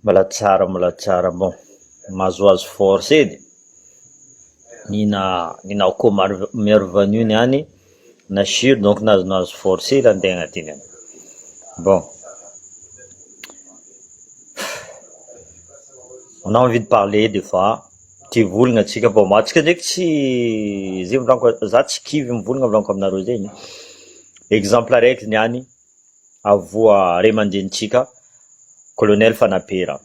Mbola tsara mbola tsara bon mahazoazo force edy nina nina akoho maro vanio niany nasiro donc nahazonazo force hely antegna ty niany bon on a envie de parler des fois tia hivolagna antsika bon antsika ndraiky tsy zay volaniko za tsy kivy mivolagna volaniko aminareo zegny exemple araiky niany Avoa ray aman-drenintsika Colonel Fanapera.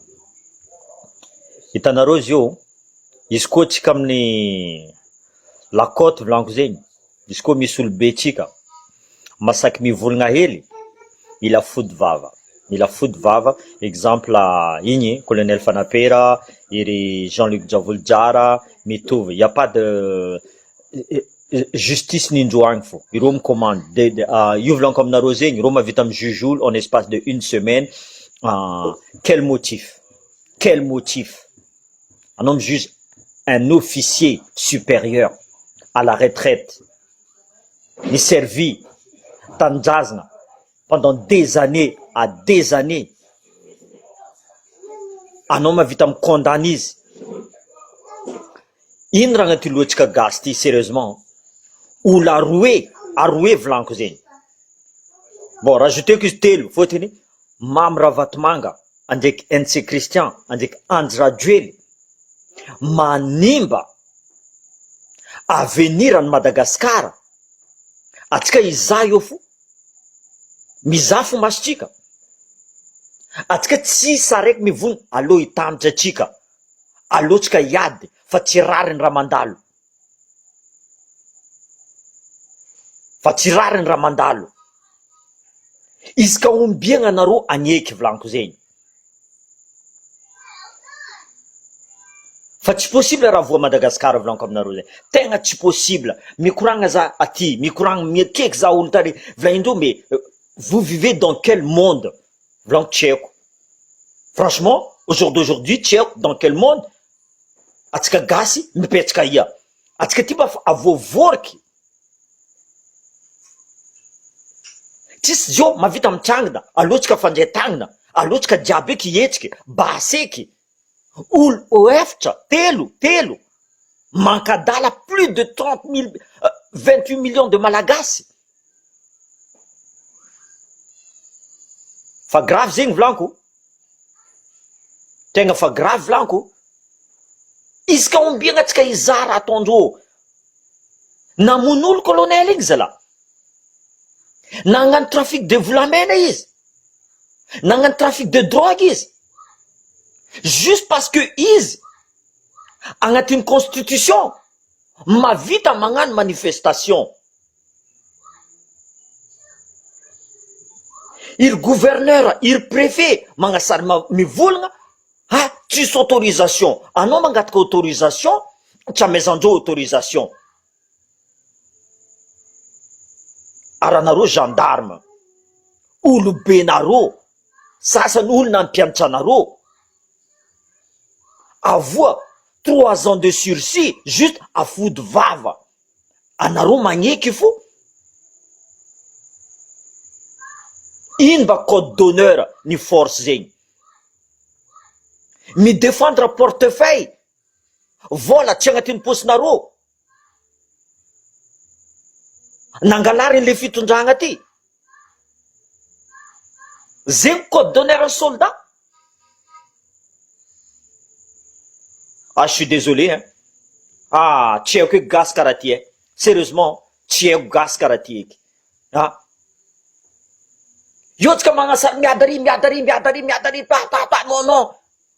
Hitanareo izy io, izy koa tsika amin'ny la côte volaniko zegny, izy koa misy olobe tsika masaky mivolagna hely, mila fody vava, mila fody vava, exemple igny Colonel Fanapera, iry Jean Luc Djavojozara, mitovy, il y a pas de Justice nindreo agny fô, ireo mi-commande de de io volaniko aminareo zegny, ireo mahavita mi-juge olo en espace de une semaine, quel motif? Quel motif? Anao mi-juge un officier supérieur à la retraite, ni-servi tanindrazana pendant des années à des années, anao mahavita mi-condamne izy. Ino raha agnaty lohantsika gasy ty serieusement olo aroe aroe volaniko zegny bon rajouteko izy telo fôtony Mamy Ravatomanga andraiky Ntsay Christian andraiky Andry Rajoely manimba avenir any Madagascar atsika hizaha eo fo mizaha fo masontsika atsika tsisy araiky mivony aleo hitambatra atsika. Aleontsika hiady fa tsy rariny raha mandalo. Fa tsy rariny raha mandalo. Isaka ombiagna anareo agneky volaniko zegny. Fa tsy possible raha voa Madagascar volaniko aminareo zay. Tegna tsy possible. Mikoragna za aty, mikoragna miakeky za olo tary, volagnindreo mais vous vivez dans quel monde? Volaniko tsy haiko. Franchement au jour d'aujourd'hui tsy haiko dans quel monde atsika gasy mipetraka aia? Atsika ty mba fa voavoriky, tsisy zio mahavita mitrangina aleo tsika fandray tagnana, aleo tsika jiaby eky hihetsiky, basy eky, olo efatra, telo, telo mankadala plus de 30 mille 28 millions de malagasy. Fa grave zegny volaniko, tegna fa grave volaniko, isaka ombiagna tsika hizaha raha ataondreo, namono olo colonel igny zalah, nagnano trafic de volamena izy, nagnano trafic de drogue izy, juste parce que izy agnatin'ny constitution mavita magnano manifestation. Iry gouverneur, iry prefet magnasary mivolagna ha tsisy autorisation, anao mangataka autorisation tsy amezandreo autorisation, ary anareo gendarme, olobenareo, sasany olo nampianatra anareo, avoa trois ans de sursis juste afody vava. Anareo magneky fo? Ino mba code d'honneur ny force zegny? Mi defendre portefeuille, vola tsy agnatin'ny paosinareo, nangalariny le fitondragna ty, zegny code d'honneur ny soldat? Ah je suis désolé hein! Ah tsy haiko eky gasy karaha ty eh! Sérieusement tsy haiko gasy karaha ty eky ah! Io tsika magnasary miady ary miady ary miady ary miady ary pa pa pa non non!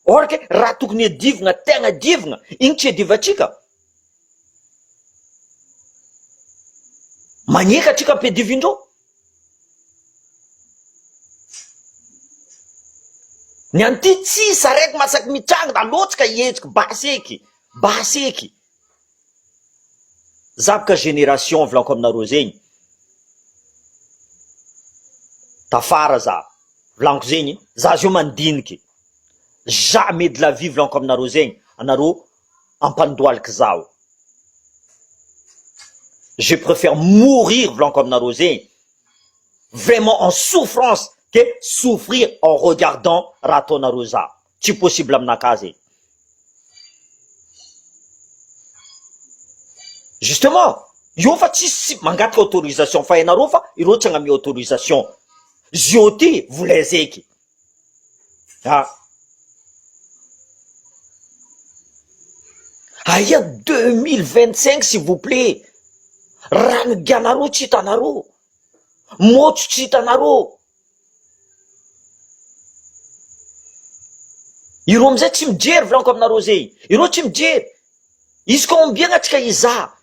Or que raha tokony hiadivagna tegna adivagna igny tsy iadivantsika, magneka antsika ampiadivindreo. Ny an'ity tsisy araiky masaky mitranga alotsika hihetsiky basy eky basy eky za boka génération volaniko aminareo zegny tafara za volaniko zegny za zio mandiniky jamais de la vie volaniko aminareo zegny anareo ampandoaliky zaho je préfère mourir volaniko aminareo zegny vraiment en souffrance que souffrir en regardant raha ataonareo za. Tsy possible aminakahy zegny. Justement, io fa tsisy mangataka autorisation fa ianareo fa ireo tsy agnamia autorisation. Zio ty volay zeky. Ah. Aia 2025 s'il vous plaît. Rano gianareo tsy hitanareo. Môtso tsy hitanareo. Ireo amizay tsy mijery volaniko aminareo zay. Ireo tsy mijery. Izy combien atsika hizaha.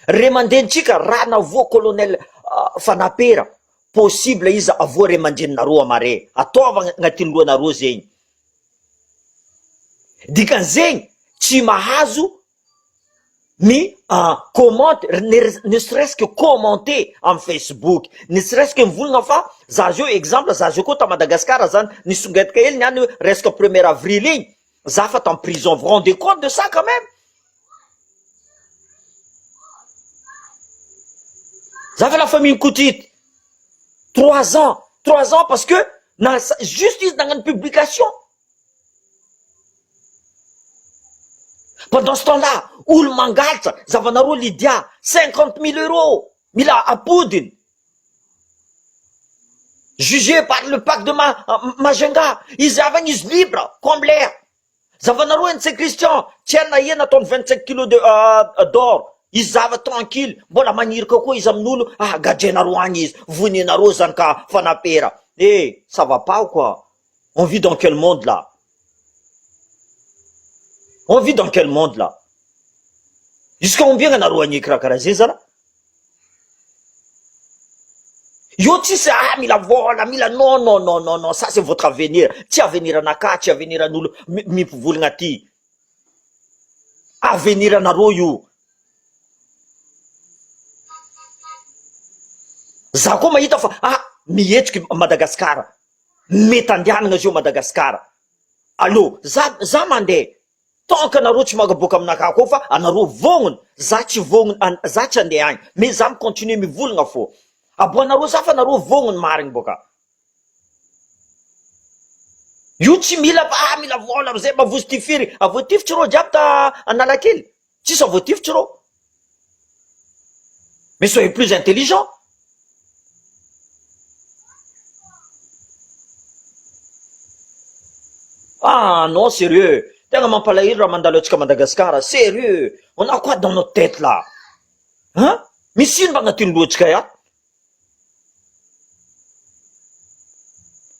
Ray aman-drenintsika raha navoa colonel Fanapera possible izy avoa ray aman-dreninareo amare. Ataova agnatin'ny lohanareo zegny. Dikan'izegny tsy mahazo ny commente ne serait-ce que commenter am facebook ne serait-ce que mivolagna fa za zao exemple za zao koa ta Madagascar zany nisongadika hely niany hoe resaka premier avril igny za fa tam prison vous rendez compte de ça quand même za fa la famille Kotity trois ans trois ans parce que na juste izy nagnano publication Pendant ce temps là, olo mangalatra zavanareo Lydia, 50 000 euros mila apodiny, jugé par le pac de Majunga, izy avy agny izy libre comme l'air, zavanareo Ntsay Christian, tsy hay na ia nataony 25 kilos de d'or, izy zava tranquille, mbola magnirika koa izy amin'olo, ah gadrainareo agny izy, voninareo zany ka fanapera, eh ça va pas ou quoi? On vit dans quel monde là? On vit dans quel monde là? Jusqu'à combien anareo agneky raha karaha zay zala? Io tsisy ah mila vola mila non non non non non ça c'est votre avenir tsy avenir anakahy tsy avenir an'olo mimpivolagna aty avenir anareo io za koa mahita fa ah mihetsiky Madagasikara Mety andehanana zio Madagascar. Allo za za mandeha tant que anareo tsy magaboaka aminakahy koa fa anareo vognona za tsy vognona za tsy andeha agny mais za mi continuer mivolagna fô aboanareo za fa anareo vognona marigny boka io tsy mila fa ah mila vôla amizay mba vozy tifiry avoatifitry rô jiaby ta Analakely tsisy avoatifitry rô mais soyez plus intelligent. Ah non sérieux, tegna mampalahelo raha mandalo antsika Madagascar, sérieux, on a quoi dans notre tête là? Hein? Misy ino mba agnatin'ny lohantsika ato?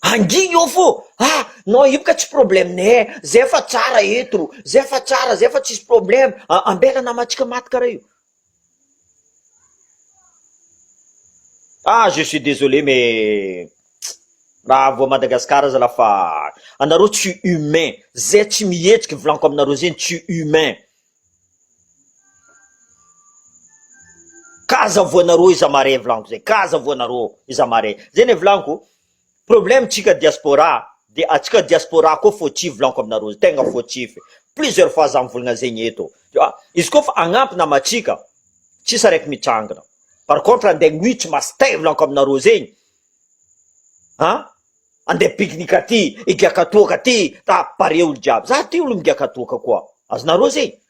Angigny eo fô, ah non io boka tsy problème-nay, zay fa tsara eto, zay fa tsara, zay fa tsisy problème, ambela namantsika maty karaha io. Ah je suis désolé mais raha vao Madagascar aza la fa anareo tsy humain, zay tsy mihetsiky volaniko aminareo zegny tsy humain. Ka aza voanareo iza mare volaniko zay, ka aza voanareo iza mare, zay ne volaniko problème tsika diaspora de atsika diaspora koa fautif volaniko aminareo tegna fautif, plusieurs fois za mivolagna zegny eto, izy koa fa agnampy namatsika tsisy araiky mitsangana, par contre andeha agnohitsy masitay volaniko aminareo zegny an, andeha pique-nique aty, higiaka toaka aty, ta pare olo jiaby, za ty olo migiaka toaka koa, azonareo zegny?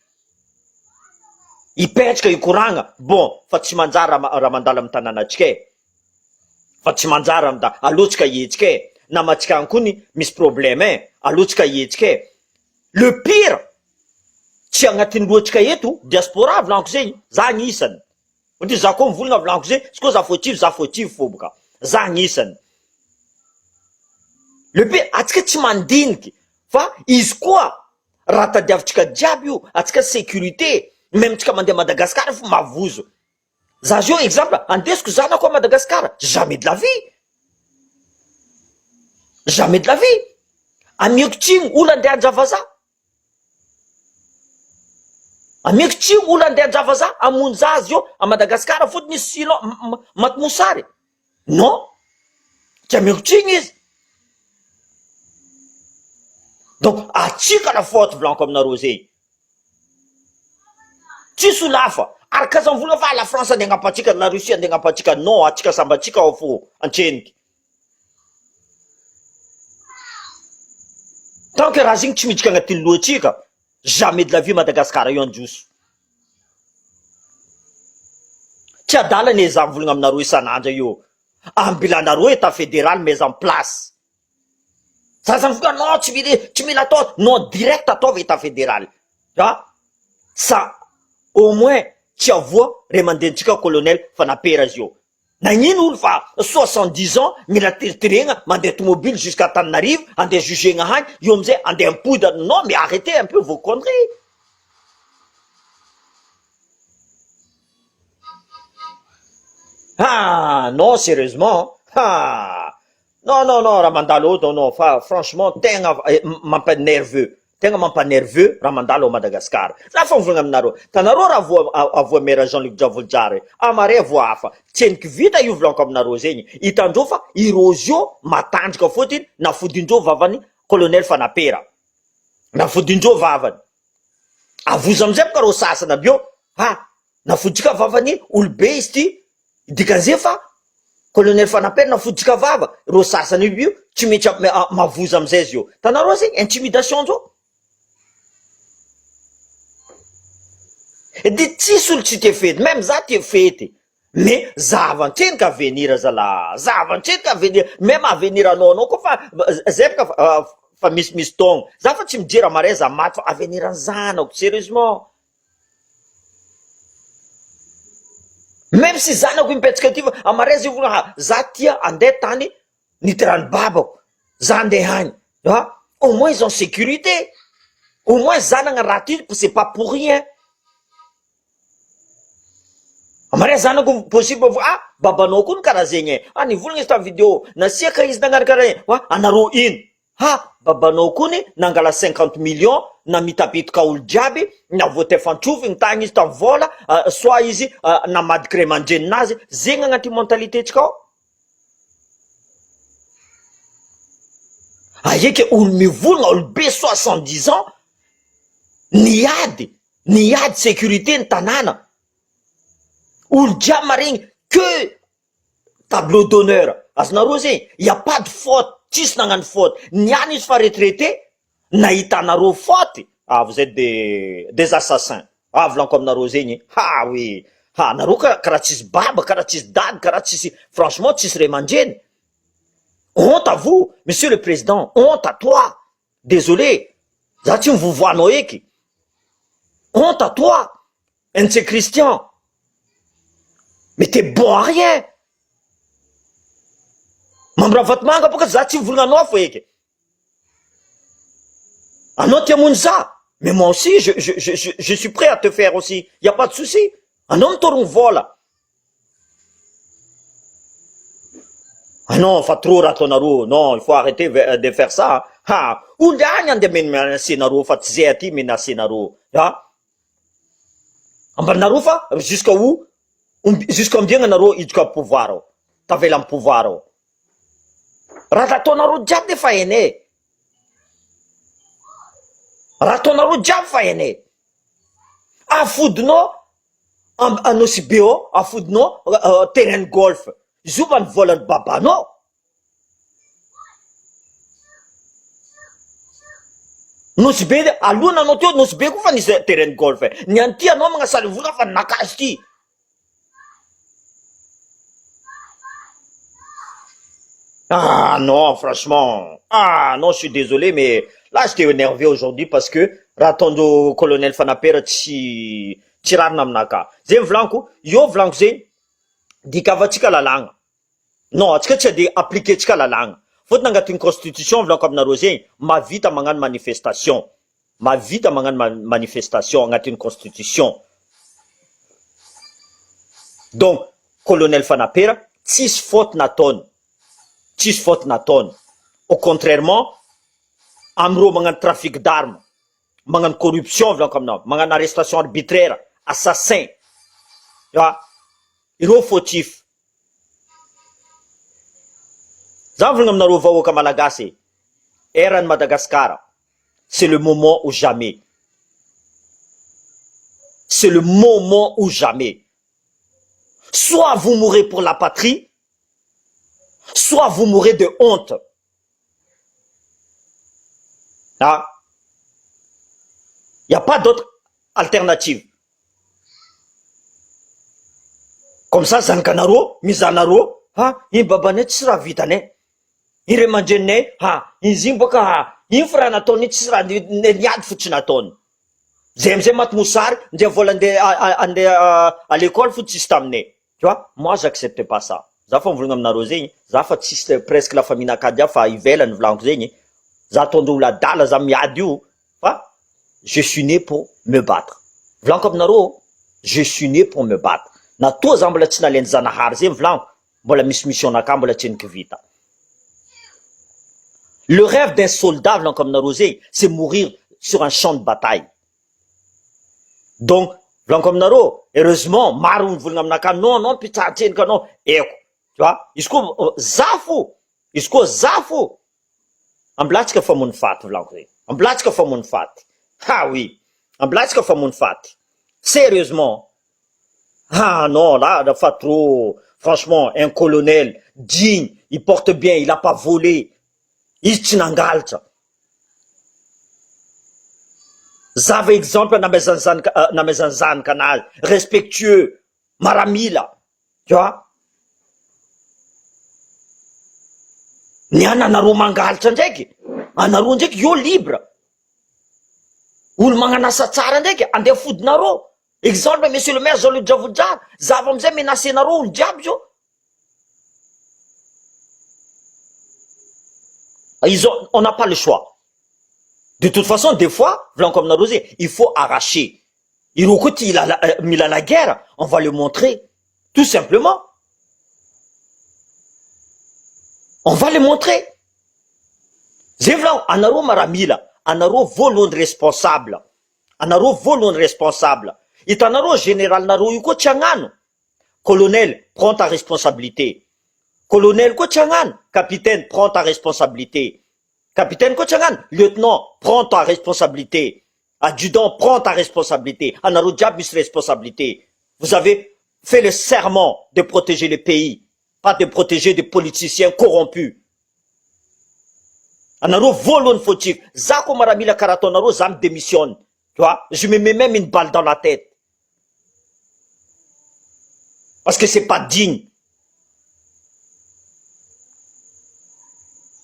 Hipetraka hikoragna, bon fa tsy manjary raha mandalo amy tanànatsika e, fa tsy manjary raha manda, aleo tsika hihetsika e, namantsika any kony misy problème e, aleo tsika hihetsika e, le pire tsy agnatin'ny lohantsika eto diaspora volaniko zegny, za agnisany, Ndry za koa mivolagna volaniko zay, izy koa za fautif za fautif fô boka, za agnisany. Le pire atsika tsy mandiniky fa izy koa raha tadiavintsika jiaby io, atsika sécurité, même tsika mandeha Madagascar fo mavozo, za zio exemple andesiko zanako à Madagascar, jamais de la vie, jamais de la vie, amiako tsigny olo andeha handrava za. Ameko tsy olo andeha handrava za hamonjy za azy eo a Madagascar fotony izy sinon maty mosary non tsy ameko tsiny izy donc atsika la faute volaniko aminareo zay tsisy olo hafa ary kaza mivolagna fa la France andeha hagnampy antsika la Russie andeha hagnampy antsika non atsika samby atsika ao fo antseniky. Tant que raha zegny tsy miditra agnatin'ny lohantsika, jamais de la vie Madagascar io handroso. Tsy adala anie za mivolagna aminareo isan'andro io, ambilanareo etat federal mais en place. Za zany voka non tsy mila tsy mila atao non direct ataovy etat federal a sa au moins tsy avoa ray aman-drenintsika colonel fa napera izy io. Nagnino olo fa 70 ans mila tiritiregna mandeha tomobile jusqu'à Antananarivo andeha jugena hagny eo amizay andeha ampody non mais arrêtez un peu vos conneries. Ah non sérieusement ah non non non raha mandalo eo non fa franchement tegna mampa nerveux tegna mampa nerveux raha mandalo ao Madagascar za fa mivolagna aminareo tanareo raha voa avoa maire Jean Luc Djavojozara amare voa hafa tseniky vita io volaniko aminareo zegny hitandreo fa i Rozy io matanjaka fôtiny nafodindreo vavany colonel Fanapera nafodindreo vavany avoza amizay boka reo sasany aby eo ah nafoditsika vavany olobe izy ty Dikan'izay fa colonel Fanampera nafoditsika vava reo sasany io tsy maintsy mavoza amizay izy io. Tanareo zegny intimidation zao. De tsisy olo tsy tia fety, même za tia fety mais zahavan-tsendriky avenir zalah, zahavan-tsendriky avenir, même avenir anao anao koa fa zay boka fa misimisy taogno, za fa tsy mijery amaray za maty fa avenir ny zanako serieusement. Même si zanako mipetraka aty fa amaray zay vola ha za tia andeha tany niterahany babako za andeha any a au moins izy en sécurité au moins zanagna raha ty c'est pas pour rien amaray zanako possible vo ah babanao koa ny karaha zegny e ah nivolagna izy tamy video nasiaka izy nagnano karaha igny ah anareo ino Ha! Babanao koa ne nangala 50 millions namitapitoka olo jiaby na voatefan-tsofigny tagny izy tam vola soit izy namadiky ray aman-dreninazy zegny agnaty mentalité tsika ao? Aia ke olo mivolagna olo be 70 ans niady niady sécurité ny tanàna olo jiaby maregny que Tableau d'honneur azonareo zegny y a pas de faute tsisy nagnano faute niany izy fa retraité nahitanareo faute ah vous etes des des assassins ah volaniko aminareo zegny ha oui ha nareo kara karaha tsisy baba karaha tsisy dady karaha tsisy franchement tsisy ray aman-dreny honte à vous monsieur le président honte à toi désolé za tsy mivovoanao eky honte à toi Ntsay Christian mais t'es bon à rien Mamy Ravatomanga boka za tsy mivolagna anao fo eky anao tia hamono za mais moi aussi je je je je suis prêt à te faire aussi y a pas de souci anao mitorogno vola Ah non fa trop raha ataonareo non il faut arreter de faire ça ha olo agny andeha menacer nareo fa tsy zay aty menacer nareo ah Ambaranareo fa jusqu'à où jusqu'à ombiagna nareo hiditra am pouvoir ao tavela am pouvoir ao raha ataonareo jiaby nefa hainay raha ataonareo jiaby fa hainay afodinao am Nosy Be ao afodinao terrain golf izy io va ny volan'ny babanao Nosy be aloha nanao teo Nosy be koa fa nisy terrain de golf e. Ny an'ity anao magnasary vola fa naka azy ity. Ah non franchement ah non je suis désolé mais là j'étais énervé aujourd'hui parce que raha ataondreo colonel Fanapera tsy tsy rariny aminakahy. Zay volaniko, eo volaniko zegny dikavantsika lalàgna. Non atsika tsy ade appliquer tsika lalàgna fôtony agnatin'ny constitution volaniko aminareo zegny mahavita magnano manifestation mahavita magnano manifestation agnatin'ny constitution donc colonel Fanapera tsisy faute nataony tsisy faute nataony au contrairement amreo magnano trafic d'armes magnano corruption volaniko aminao magnano arrestation arbitraire assassin a ireo fautif Za mivolagna aminareo vahoaka malagasy e, eran'i Madagascar c'est le moment ou jamais, c'est le moment ou jamais, soit vous mourrez pour la patrie, soit vous mourrez de honte. Ah! Y a pas d'autre alternative. Comme ça zanakanareo mizaha anareo ha iny babanay tsisy raha vitanay, iny ray aman-dreninay ha izy iny boka ha iny fa raha nataony iny tsisy raha niady fo tsy nataony. Zay amizay maty mosary ndre vola andeha andeha à l'école fo tsisy taminay. Tu vois, moi j'accepte pas ça. Za fa mivolagna aminareo zegny, za fa tsisy presque la famille nakah jiaby fa ivelany volaniko zegny, za ataondreo olo adala za miady io fa je suis né pour me battre. Volaniko aminareo, je suis né pour me battre. Na toa za mbola tsy nalain'i Zanahary zegny volaniko, mbola misy mission nakah mbola tsy henoko vita. Le rêve d'un soldat volaniko aminareo zegny, c'est mourir sur un champ de bataille. Donc volaniko aminareo, heureusement maro mivolagna aminakahy non non mpitsahatsenika anao, haiko tu vois, izy koa za fo, izy koa za fo, ambilatsika famono faty volaniko zay, ambilatsika famono faty, ha oui, ambilatsika famono faty, sérieusement, ah non là fa trop, franchement un colonel digne, il porte bien, il a pas volé, izy tsy nangalatra. Zava exemple namezan'ny zanaka namezan'ny zanaka anazy, respectueux, maramila, tu vois. Ny an anareo mangalatra ndraiky, anareo ndraiky eo libre, olo magnano asa tsara ndraiky andeha fodinareo, exemple monsieur le maire Jean Luc Djavojozara, zava amizay menacenareo olo jiaby zao. Ils ont, on n'a pas le choix. De toute façon, des fois, volaniko aminareo zay, il faut arracher. Ireo koa ty ila mila la guerre, on va le montrer, tout simplement. On va le montrer. Zay volaniko, anareo maramila, anareo voalohany responsable, anareo voalohany responsable. Hitanareo général-nareo io koa tsy hagnano. Colonel, prends ta responsabilité. Colonel koa tsy hagnano, capitaine, prends ta responsabilité. Capitaine koa tsy hagnano, lieutenant, prends ta responsabilité. Adjudant, prends ta responsabilité. Anareo jiaby misy responsabilité. Vous avez fait le serment de protéger le pays, pas de protéger des politiciens corrompus. Anareo voalohany fautif. Za koa maramila karaha ataonareo, za mi-démissionne. Tu vois, je me mets même une balle dans la tête. Parce que c'est pas digne.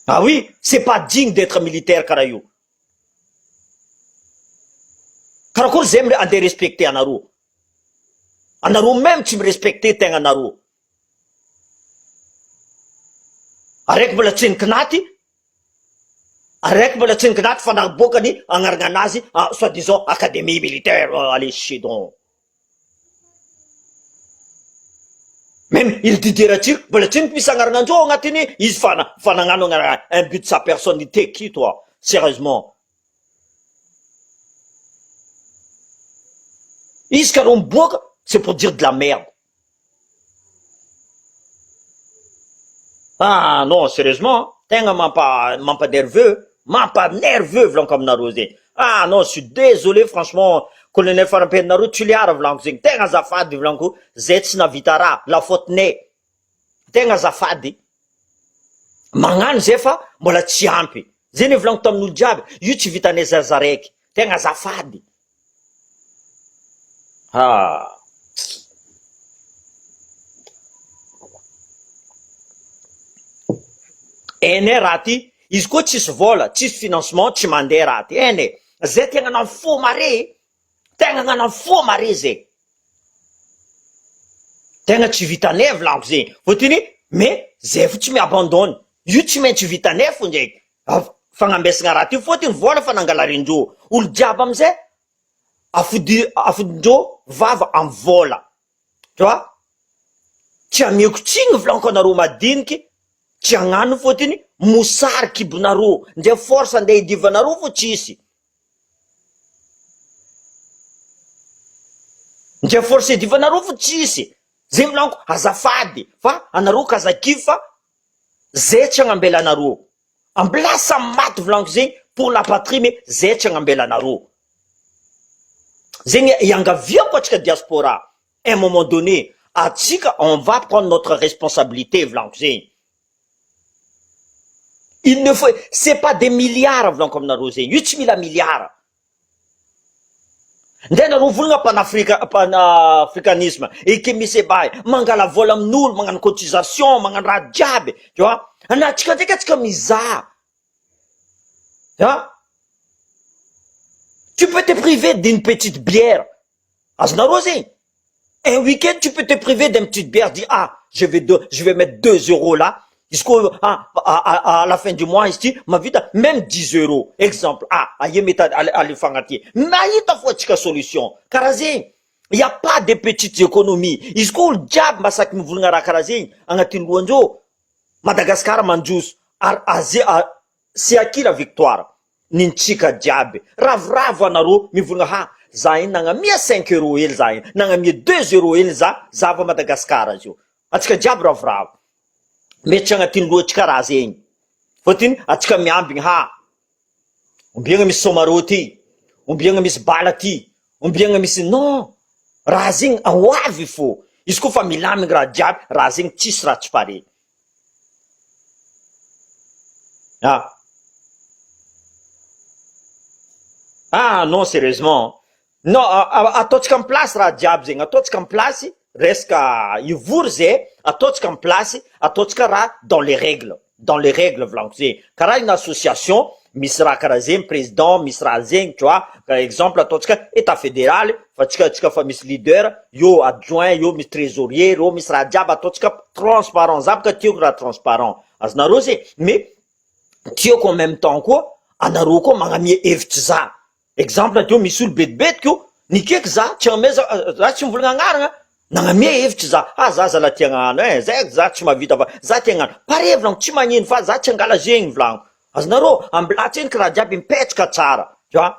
Ah oui, c'est pas digne d'être militaire karaha io. Karakory zay andeha respecter anareo. Anareo même tsy mi-respecter tegnanareo. Araiky mbola tsy nikinaty, araiky mbola tsy nikinaty fa naboakany agnarana anazy soi disant académie militaire, allez chier donc. Même il Didier Ratsiraka mbola tsy misy agnarana andreo agnatiny izy fa fa nagnano agnarana un but de sa personne t'es qui toi sérieusement. Izy ka reo miboaka c'est pour dire de la merde. Ah non sérieusement tegna mampa mampa nerveux mampa nerveux volaniko aminareo zegny ah non je suis désolé franchement colonel Farampeninareo Tuliara volaniko zegny tegna azafady volaniko zay tsy nahavita raha la faute nay tegna azafady magnano zay fa mbola tsy ampy zay ne volaniko tamin'olo jiaby io tsy vitanay zaza raiky tegna azafady ah Hainay raha ty, izy koa tsisy vola, tsisy financement tsy mandeha raha ty, hainay, zay tegna nanfo mare e, tegna nanafo mare zay, tegna tsy vitanay volaniko zegny, fôtony mais zay fo tsy mi-abandonne, io tsy maintsy vitanay fo ndraiky, fagnambesagna raha ty fôtony vola fa nangalarindreo, olo jiaby amizay afody afodindreo vava amy vola. Tu vois? Tsy ameko tsiny volaniko anareo madiniky, tsy hagnano fôtony mosary kibonareo, ndre force andeha hidivanareo fô tsisy. Ndre force hidivanareo fô tsisy. Zay volaniko azafady fa anareo k'aza kivy fa zay tsy hagnambela anareo. Ambilà samy maty volaniko zegny pour la patrie mais zay tsy hagnambela anareo. Zegny iangaviako antsika diaspora, un moment donné atsika on va prendre notre responsabilité volaniko zegny. Il ne faut, c'est pas des milliards volaniko aminareo zegny, io tsy mila milliards. Ndray nareo volagna panafrika panafricanisme eke misy bail mangala vola amin'olo magnano cotisation magnano raha jiaby tu vois na atsika ndraiky atsika mizaha ah tu peux te priver d'une petite bière azonareo zegny un week-end tu peux te priver d'une petite bière dire ah je vais de je vais mettre 2 euros là izy koa ah à la fin du mois izy ty mavita même 10 euros exemple ah aia mety alefagna aty mahita fo atsika solution karaha zegny. Il y a pas de petites économies izy koa olo jiaby masaky mivolagna raha karaha zegny agnatin'ny lohandreo. Madagasikara mandroso ary aze c'est acquis la victoire nintsika jiaby. Ravoravo anareo mivolagna ha za iny nagnamia 5 euros hely, za iny nagnamia 2 euros hely, za zava Madagasikara izy io atsika jiaby ravoravo. Mety tsy agnatin'ny lohantsika raha zegny fôtony atsika miambigny ha ombiagna misy somaro ty, ombiagna misy bala ty, ombiagna misy non raha zegny ho avy fô izy koa fa milamigny raha jiaby. Raha zegny tsisy raha tsy pare. Ah non, sérieusement non, ataontsika amy place raha jiaby zegny, ataontsika amy place resaka ivory zay, ataontsika amy place, ataontsika raha dans les règles, dans les règles volaniko zegny, karaha une association misy raha karaha zegny, président misy raha zegny, tu vois. Par exemple ataontsika état fédéral fa tsika fa misy leader eo, adjoint eo, misy trésorier reo, misy raha jiaby, ataontsika transparent. Za boka tiako raha transparent azonareo zegny, mais tiako en même temps koa anareo koa magnamia hevitry. Za exemple teo misy olo betibetiky io nikeky za tsy ameza, za tsy mivolagna agnarana, nagnamia hevitry za ah za zala tia hagnano e zay za tsy mahavita fa za tia hagnano pare volaniko, tsy magnino fa za tsy angala zegny volaniko azonareo ambilatsy eny raha jiaby mipetraka tsara, tu vois.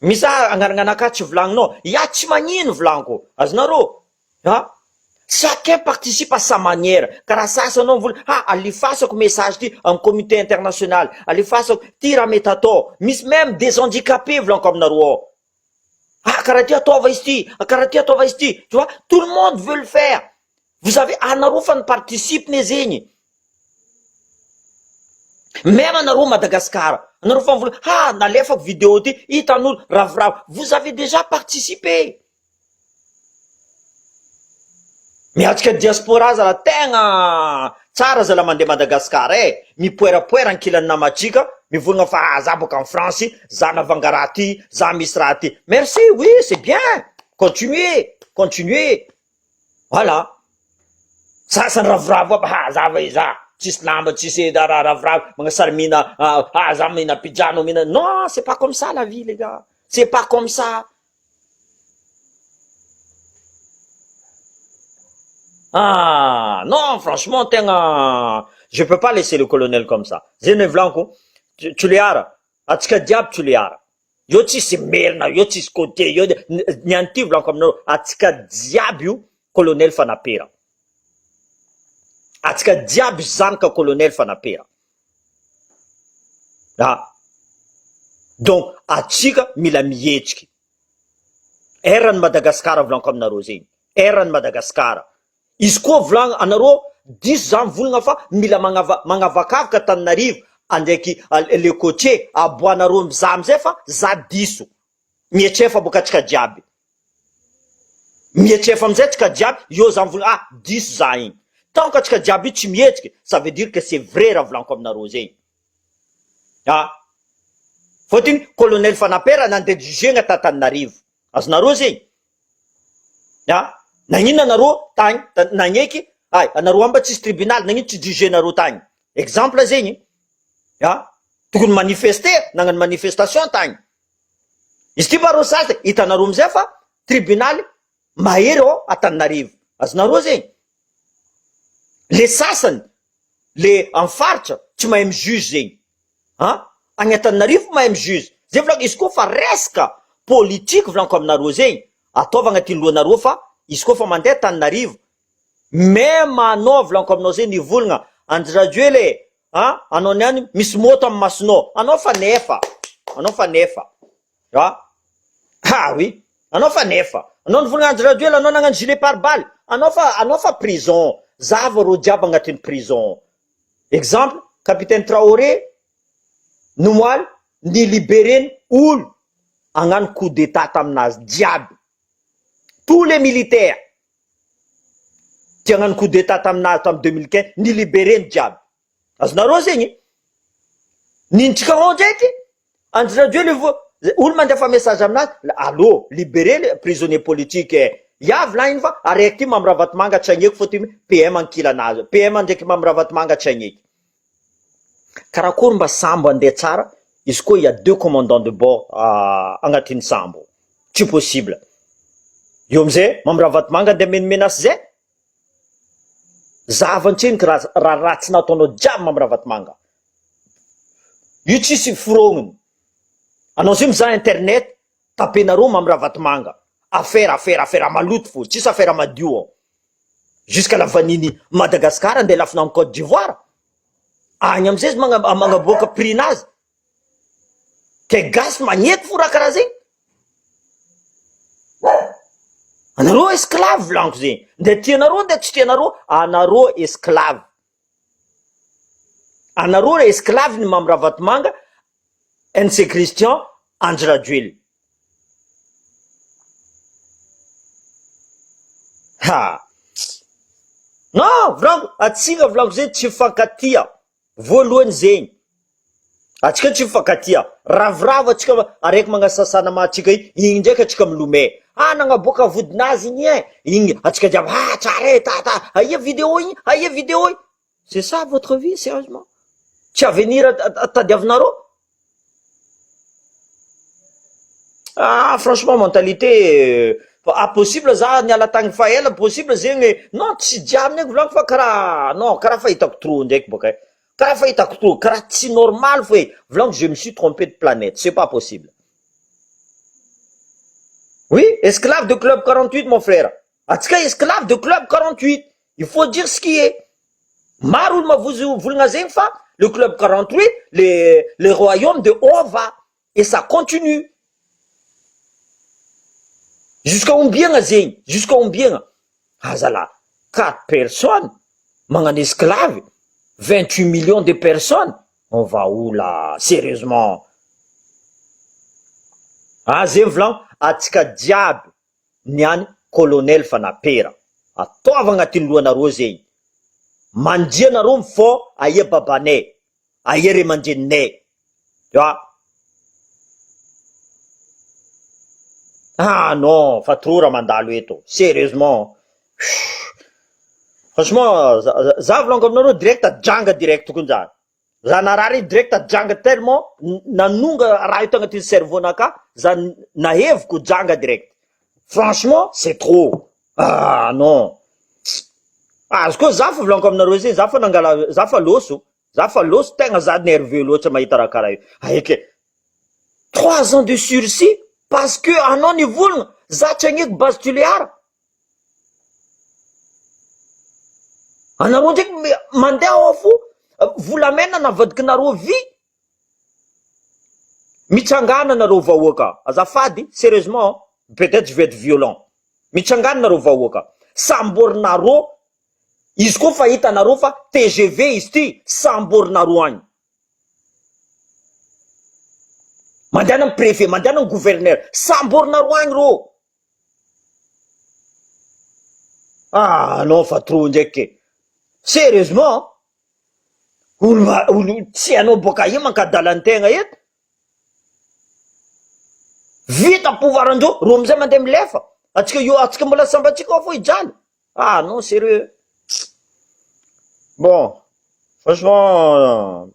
Misy ah agnarana anakahy tsy volagninao ia, tsy magnino volaniko azonareo. Ah, chacun participe à sa manière. Karaha sasa anao mivola ah alefasako message ty amy communauté internationale, alefasako ty raha mety atao. Misy même des handicapés volaniko aminareo ao ah karaha ty ataova izy ty, karaha ty ataova izy ty, tu vois. Tout le monde veut le faire. Vous avez anareo fa ny participe ne zegny même anareo Madagasikara anareo fa mivola ha nalefako vidéo ty hitan'olo ravoravo, vous avez déjà participé. Miatrika diaspora zala tegna tsara zala mandeha Madagasikara e mipoerapoera ankilany namatsika mivolagna fa ah za boka en France, za navanga raha ty, za misy raha ty. Merci, oui, c'est bien, continuez, continuez, voilà. Sasany ravoravo aby ha za va za tsisy lamba, tsisy raha, ravoravo magnasary mihina ah za mihina pizza anao mihina. Non, c'est pas comme ça la vie, les gars, c'est pas comme ça. Ah non, franchement tegna je peux pas laisser le colonel comme ça. Zay ny volaniko Toliara atsika jiaby Toliara io tsisy merina io, tsisy côté io ny any ty volaniko aminareo atsika jiaby io colonel Fanapera atsika jiaby zanaka colonel Fanapera. Ah donc atsika mila mihetsiky erany Madagasikara volaniko aminareo zegny erany Madagasikara izy koa volagna anareo diso za mivolagna fa mila magnava magnavakavaka Tananarivo andraiky le côtier aboanareo mizaha amizay fa za diso mietrefa boka atsika jiaby mietrefa amizay atsika jiaby eo za mivolagna ah diso za igny. Tant que atsika jiaby io tsy mihetsiky, ça veut dire que c'est vrai raha volaniko aminareo zegny. Ah fôtony colonel Fanapera nandeha jugena ta Tananarivo azonareo zegny. Ah nagnino anareo tagny nagneky ay anareo amba tsisy tribunal, nagnino tsy jugenareo tagny exemple zegny? Ah tokony manifester, nagnano manifestation tagny izy ty mba sasy hitanareo amizay fa tribunal mahery ao Antananarivo azonareo zegny. Le sasany le amy faritra tsy mahay mijuge zegny an agny Antananarivo mahay mijuge zay volako izy koa fa resaka politique volaniko aminareo zegny ataova agnatin'ny lohanareo fa izy koa fa mandeha Antananarivo même anao volaniko aminao zegny nivolagna Andry Rajoely e an anao niany misy moto amy masonao anao fa nefa anao fa nefa ah ah oui anao fa nefa anao nivolagna Andry Rajoely anao nagnano gilet pare-balle anao fa anao fa prison zava reo jiaby agnatin'ny prison exemple. Capitaine Traoré nomoaly ny libereny olo hagnano coup d'etat taminazy jiaby, tous les militaires tia hagnano coup d'etat taminazy tamy 2015 ny libereny jiaby, azonareo zegny? Nintsika ao ndraiky Andry Rajoelina vo olo mandefa message aminazy allo libere le prisonnier politique e, ia volagniny fa araiky ty Mamy Ravatomanga tsy agneky fô ty PM ankilanazy, PM ndraiky Mamy Ravatomanga tsy agneky. Karakory mba sambo andeha tsara izy koa il y a deux commandants de bord agnatin'ny sambo, tsy possible, eo amizay Mamy Ravatomanga andeha menimenace zay, Zahavan-tseniky raha raha ratsy nataonao jiaby Mamy Ravatomanga. Io tsisy forogniny. Anao zay mizaha internet tapenareo Mamy Ravatomanga. Affaire affaire affaire maloto fo, tsisy affaire madio ao. Jusqu'à la vanille Madagascar andeha lafina am Cote d'Ivoire. Agny amizay izy magna- magnaboaka prix nazy. Ke gasy magnety fo raha karaha zegny. Anareo esclave volaniko zegny, nde tianareo nde tsy tianareo, anareo esclave. Anareo esclave ny Mamy Ravatomanga, NC Christian, Andry Rajoelina. Ha! Non, volaniko, atsika volaniko zegny tsy mifankatia. Voalohany zegny, atsika tsy mifankatia, ravoravo atsika araiky magnasasana mahatsika igny, igny ndraiky atsika milomay, ah nagnaboaka vodinazy igny eh, igny atsika jiaby ah tsara eh ta ta, aia video igny, aia video igny, c'est ça votre vie sérieusement? Tsy avenir tadiavinareo? Ah franchement mentalité ah possible za niala tagny fa ela possible zegny non tsy jiaby ndraiky volaniko fa karaha non karaha fahitako trop ndraiky bôka e, karaha fahitako trop karaha tsy normal fô e, volaniko je me suis trompé de planète c'est pas possible, oui esclave de club 48 mon frère, atsika esclave de club 48 il faut dire ce qui est. Maro olo mavozo volagna zegny fa le club 48 le le royaume de Hova et ça continue jusqu'à ombiagna zegny jusqu'à ombiagna azala quatre personnes magnano esclave 28 millions de personnes on va où là sérieusement ah zegny volagno atsika jiaby niany colonel Fanapera ataovy agnatin'ny lohanareo zegny mandia nareo mifô aia babanay aia ray aman-dreninay a ah non fa trop raha mandalo eto sérieusement franchement za volaniko aminareo direct janga direct koa za Za narary iny direct janga tellement nanonga raha io tagnatin'ny cerveau naka za naheviko janga direct franchement c'est trop ah non azy koa za fa volaniko aminareo zay za fa nangala za fa loso za fa loso tegna za nerveux loatra mahita raha karaha io aeke 3 ans de sursis parce que anao nivolagna za tsy agneko base Tuléar. Anareo ndraiky mandeha ao fo volamena navadikinareo vy, mitsangana nareo vahoaka azafady serieusement peut etre je vais être violent, mitsangana nareo vahoaka samborinareo izy koa fa hitanareo fa tgv izy ty samborinareo agny, mandehana amy prefet mandehana amy gouverneur samborinareo agny reo. Ah non fa trop ndraiky ke! Sérieusement olo olo tsy hainao boaka aia mankadala ny tegna eto, vita pouvoir ndreo reo amizay mandeha milefa, atsika io atsika mbola sambatsika ao fô hijaly, ah non sérieux bon franchement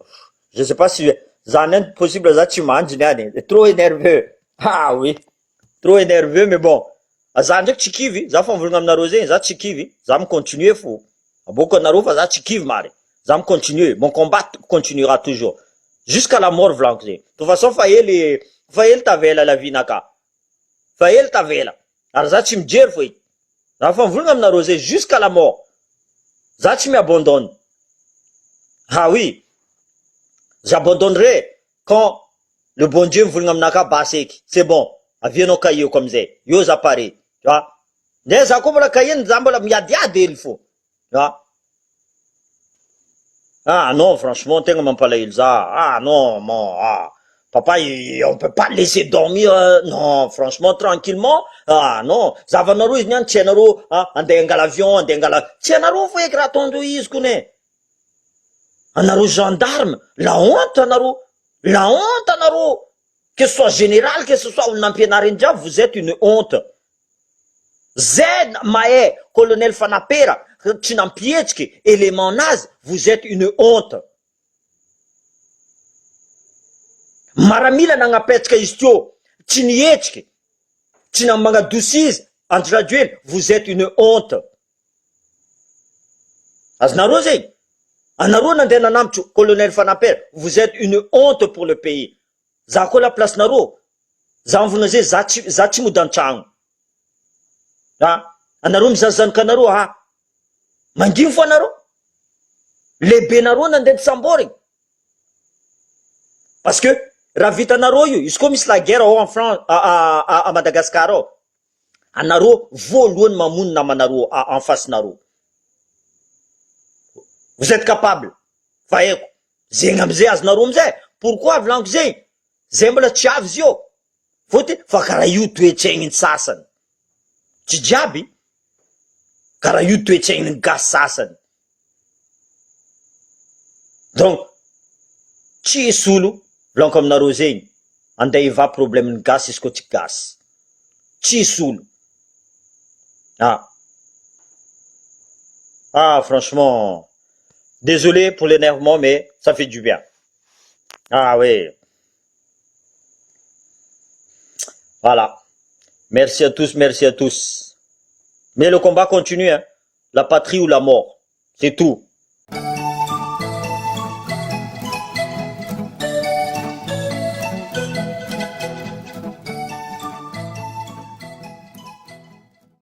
je sais pas si za niany possible za tsy mandry niany trop nerveux ah oui. Trop enerveux mais bon za ndraiky tsy kivy za fa mivolagna aminareo zegny za tsy kivy za mi continuer fo aboaka anareo fa za tsy kivy mare za mi continuer mon combat continuera toujours jusqu'à la mort volaniko zegny de toute façon fa ely fa ely tavela la vie naka fa ely tavela ary za tsy mijery fo eky za fa mivolagna aminareo zay jusqu'à la mort za tsy mi abandonne ah oui j'abandonnerai quand le bon Dieu mivolagna aminakahy basy eky c'est bon avia anao cahier-ko amizay eo za pare tu vois ndray za koa mbola cahier za mbola miadiady hely fô tu vois. Ah non franchement tegna mampalahelo za ah non mon ah papa on peut pas laisser dormir non franchement tranquillement ah non zavanareo izy niany tsy hainareo ah andeha angala avion andeha angala tsy hainareo fo eky raha ataondreo izy kone anareo gendarme la honte anareo la honte anareo que ce soit général que ce soit olona ampianariny jiaby vous êtes une honte Zay mahay colonel Fanapera tsy nampihetsiky élément nazy vous êtes une honte. Maramila nagnapetsaka izy teo tsy nihetsiky tsy namagnadosi izy Andry Rajoely vous êtes une honte. Azonareo zegny? Anareo nandeha nanambotry colonel Fanapera vous êtes une honte pour le pays. Za koa la place nareo za mivona zay za tsy za tsy mody antragno. Ah, anareo mizaha zanakanareo ah. Manginy fo anareo. Lehibenareo nandeha nisamborigny. Parce que raha vitanareo io, izy koa misy la guerre ao en France à à Madagascar ao, anareo voalohany mamono namanareo en face nareo. Vous êtes capable. Fa haiko. Zegny amizay azonareo amizay. Pourquoi volaniko zegny? Zay mbola tsy avy izy io. Fôtony fa karaha io toe-tsaigny ny sasany. Tsy jiaby, karaha io toe-tsaigny ny gasy sasany. Donc tsisy olo volaniko aminareo zegny andeha hivaha problème ny gasy izy koa tsy gasy. Tsisy olo. Ah. Ah franchement désolé pour l'énervement mais ça fait du bien. Ah oui. Voilà. Merci à tous, merci à tous. Mais le combat continue, hein. La patrie ou la mort. C'est tout.